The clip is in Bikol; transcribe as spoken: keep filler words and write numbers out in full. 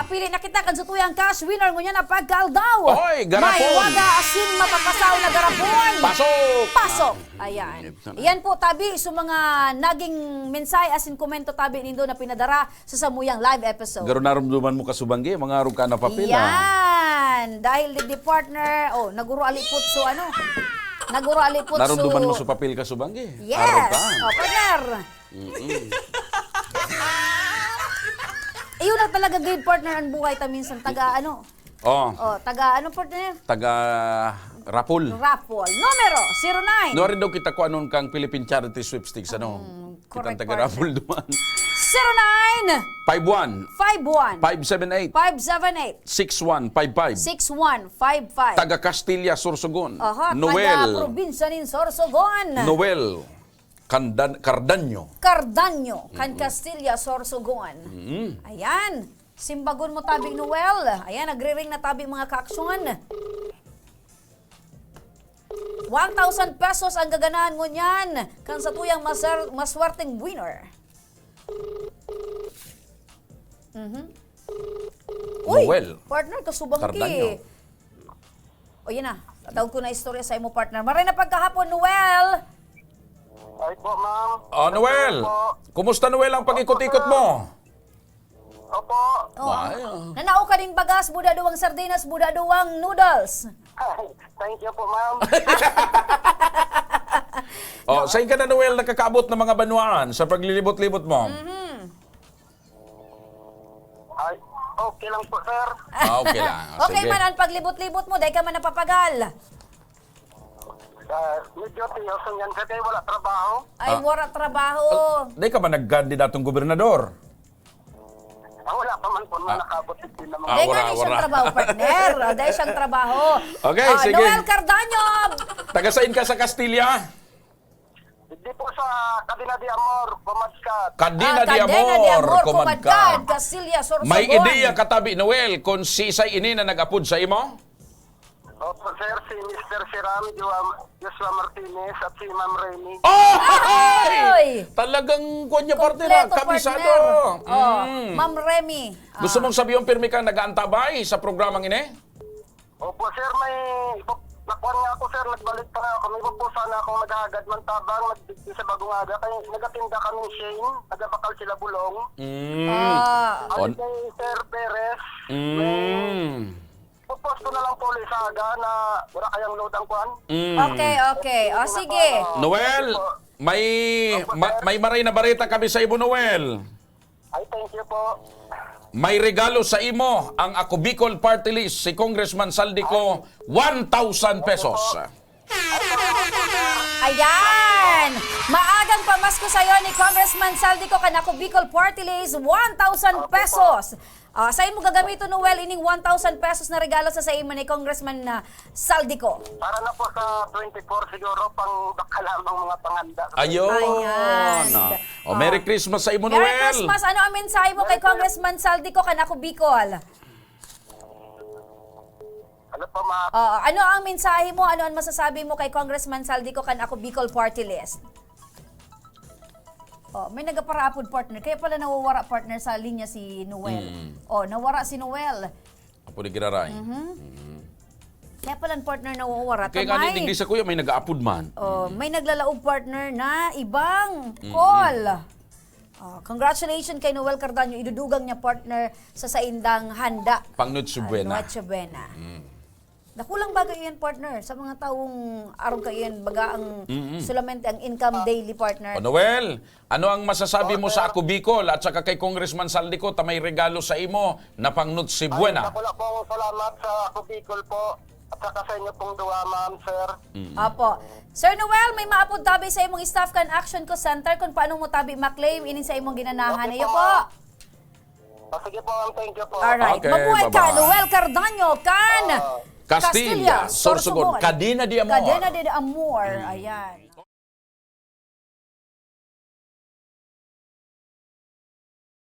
Pili na kita kan satuyang cash winner ngunyan na pagkaaldaw. Oy, garapon! May wada asin mapapasaw na garapon. Pasok! Pasok! Ayan. Yan po, tabi, so mga naging mensahe asin komento tabi nindo na pinadara sa samuyang live episode. Garo narumduman mo kasubanggi, mga arog ka na papel, ah. Yan. Dahil di, di partner, oh, naguro alipot so ano? Naguro alipot so Narumduman mo sa papel kasubanggi? Yes. Arog ka. Oh, partner. Mm-mm. Iyo na talaga, gid, partner, ang buhay ta minsan taga ano? Oh. Oh, taga ano, partner? Taga Rapol. Rapol. Numero, zero nine. Nuwari daw kita kung anong kang Philippine Charity Sweepstakes, ano? Mm, Kitang correct, taga partner. Rapol duman. Zero nine. Five one. Five one. Five seven eight. Five seven eight. Six one five five. Six one five five. Taga Castilla, Sorsogon. Aha, Noel. Taga probinsya nin Sorsogon. Noel. Candan-, Cardaño. Cardaño, kan Mm-mm. Castilla, Sorsogon. Mm-mm. Ayan. Simbagon mo tabi, Noel. Ayan, nagriring na tabi, mga kaaksyon. One thousand pesos ang gaganahan ngunyan kan satuyang maswer-, maswerteng winner. Mhm. Uy, Noel partner, kasubang ki. Cardaño. O, yan na. Tawag ko na istorya sa imo, partner. Maray na pagkahapon, Noel! Ay po, ma'am. Oh, Noel! Opo. Kumusta, Noel, ang pag-ikot-ikot Opo, sir. mo? Opo. Oh. Ay, ah. Nanao ka ding bagas, buda duwang sardinas, buda duwang noodles. Thank you po, ma'am. Oh, sain ka na, Noel, nakakaabot ng mga banwaan sa paglilibot-libot mo? Mhm. Ay, okay lang po, sir. Ah, okay lang. Ah, Okay sige. man ang paglibot-libot mo, dai ka man napapagal. Ah, medyo tiyos ang yan, sir, kaya wala trabaho. Ay, Ah. wala trabaho. Ah, dai ka ba nagkandidatong gobernador? Ah, wala pa man po, Ah. nakabot din naman. Ah, Dai wala, nga ni siyang wala. trabaho, partner. Ah, dai siyang trabaho. Okay, Ah, sige. Noel Cardaño. Taga sain ka sa Castilla? Hindi po sa Cadena de Amor, Comadcad. Cadena Ah, de Cadena de Amor, Amor, Comadcad. Comadcad, Castilla, Sorsogon. May ideya ka tabi, Noel, kung sisay ini na nag-apod sa imo? Opo, sir, si Mister Siram, Joa-, Joshua Martinez, at si Ma'am Remy. Oh! Ay! Talagang kuwan niya, partner, ah. Kompleto, Kabisado. partner. Oh, Mm. Ma'am Remy. Gusto Ah. mong sabihin, pirmi kang nag-aantabay sa programang ini? Opo, sir, may iba, nakuha nga ako, sir, nagbalik pa nga ako. May iba po sana akong naghahagad man tabang, nagdigdi sa Bagong Aga, kaya nagatinda kami Shane, nagabakal sila bulong. Mm. Ah. On- Balik kay Sir Perez, Mm. may popost ko na lang po ulit sa aga na wala kayang load ang kwan. Mm. Okay, okay. O, Opo, sige. Noel, may, Opo, ma-, sir. may maray na bareta kami sa imo, Noel. Ay, thank you po. May regalo sa imo ang Ako Bicol Party List, si Congressman Zaldy Co, one thousand pesos. Ayan! Maagang pamasko sa'yo ni Congressman Zaldy Co kan Ako Bicol Party List, one thousand pesos. Ah, sa imo gagamiton, Noel, ining one thousand pesos na regalo sa, sa imo ni Congressman na Zaldy Co. Para na po sa twenty-four siguro, pang baka lamang mga panghanda. Ayun. Ayan. O, Merry Ah. Christmas sa imo, Merry Noel. Christmas. Ano ang mensahe mo kay Merry Christmas. Congressman Zaldy Co kan Ako Bicol? Ano po, ma'am? Oo. Ano ang mensahe mo? Ano ang masasabi mo kay Congressman Zaldy Co kan Ako Bicol Party List? Oh, may nagaparaapod, partner. Kaya pala nawawara, partner, sa linya si Noel. Mm. Oh, nawara si Noel. Apo ni Giraray. Mhm. Mm. Kaya pala, partner, nawawara. Kaya nga, Tamay. Digdi sa kuya, may nag-aapod man. Oh, Mm. may naglalaog, partner, na ibang Mm-mm. call. Oh, congratulations kay Noel Cardaño. Idudugang niya, partner, sa saindang handa. Pang Noche Buena. Ah, Noche Buena. Mm. Dakulang bagay yan, partner, sa mga taong arog kaiyan, baga ang Mm-mm. solamente ang income daily, partner. O, Noel, ano ang masasabi mo sa Ako Bicol at saka kay Congressman Zaldy Co ta may regalo sa imo na pang Noche Buena? Ay, dakula pong salamat sa Ako Bicol po at saka sa inyo pong duwa, ma'am, sir. Mm. Opo. Sir Noel, may maapod tabi sa imong staff kan Action Co Center kung paano mo tabi ma-claim ining sa imong ginanahan. Okay Iyo po, po. ma'am. Ah, sige po, ma'am. Thank you po. Alright. Okay, Mabuhay ka, bye-bye. Noel Cardaño, kan Ah. Castilla, Castilla, Sorsogon. Sorsogon. Cadena de Amor. Cadena de Amor. Mm. Ayan.